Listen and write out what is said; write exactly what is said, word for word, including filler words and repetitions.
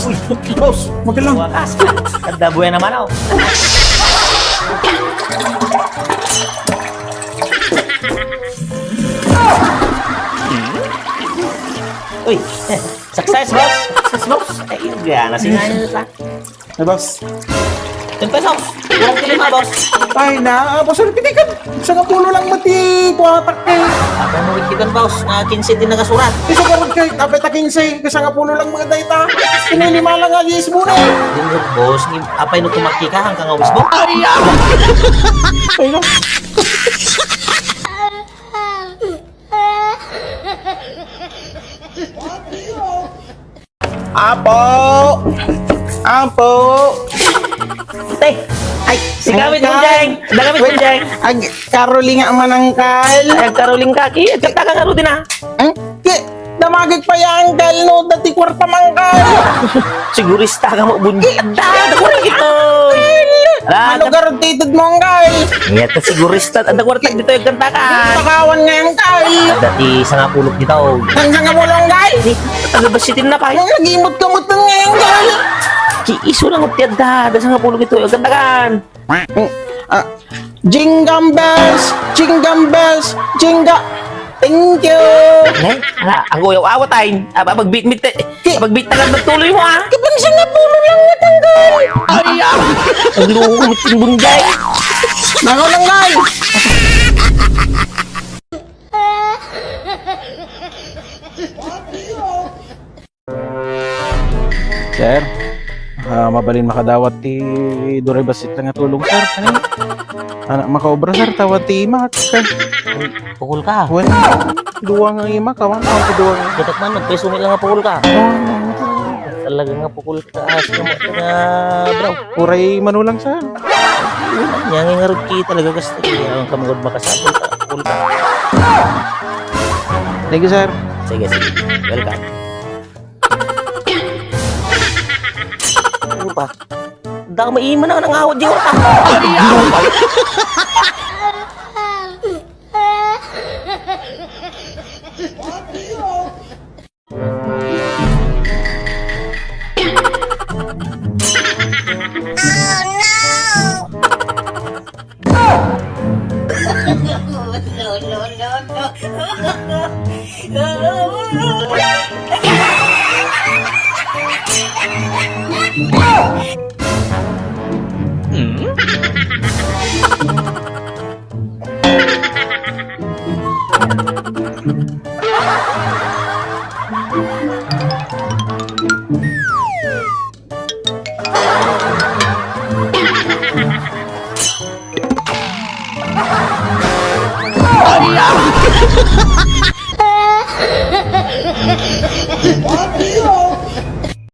Uy, boss, magal lang. Wakas. Kadda buhay naman ako. Uy, success, boss. Success, boss. Ay, yun, gana. Sige, ano sa? Ay, boss. Ten pesos. Walang lima, boss. Ay, na, ah, boss, ano, pitikan? Sangapulo lang mati, kuwatak, eh. Apay mo, pitikan, boss. Na kinse ti nakasurat. Isa ka rin kay, apay ta kinse, kasangapulo lang mga dayta. Kinilima lang nga, yes mo na, eh. Yun, boss. Apay no tumakki ka, hanggang awis mo. Ay, ah! Ay, no. Apo! Apo! Te! Ay, si Kawit Unjay! Dagamit Unjay! Ag, karuling nga manangkal. Ay, karuling ka, ki. Agkanta ka nga, Rudy, na. Hmm? Ki, damagig pa yan, kal, no, dati kwarta mangkal. Sigurista ka mo, Bunjay. Adda, adda ko rin ito. Ano garantided mo, angkal? Ngeta sigurista, adda kwarta dito yung kantakan. Pakawan nga, angkal. Dati sa nga pulok dito. Ang sa nga pulong, angkal? Taga basitin na pa. Ang nagimot ka mo nga, angkal. Ki iso lang ti adda, adda sa nga pulok dito yung kantakan. Ah, Jingle bells, jingle bells, jingle. Thank you. Eh, ala, ako yung awat ay. Aba, magbitbit eh. Ki- Magbit na lang magtuloy mo, ah. Kapag siya nga puno lang matanggal. Ay, ah. Ang luho mo, timbunggay. Nako lang, guys. Sir, ah, mabalin makadawat ti duribasit nga tulong, sir. Ano? Anak, makaobra, sir. Tawat ti imak, sir. Pukul ka. Wen, duwa nga imak, awan, awan ti duwa nga. Kita man, nagpeso nila nga pukul ka. Oh, talaga nga pukul ka. As ka mo nga, bro. Uray manulang, sir. Yan nga nga rod ki talaga, gusto. Kaya ang kamangod makasabot, pukul ka. Thank you, sir. Sige, sige. Welcome. Ano ba? Dama ima na nangawat di oras.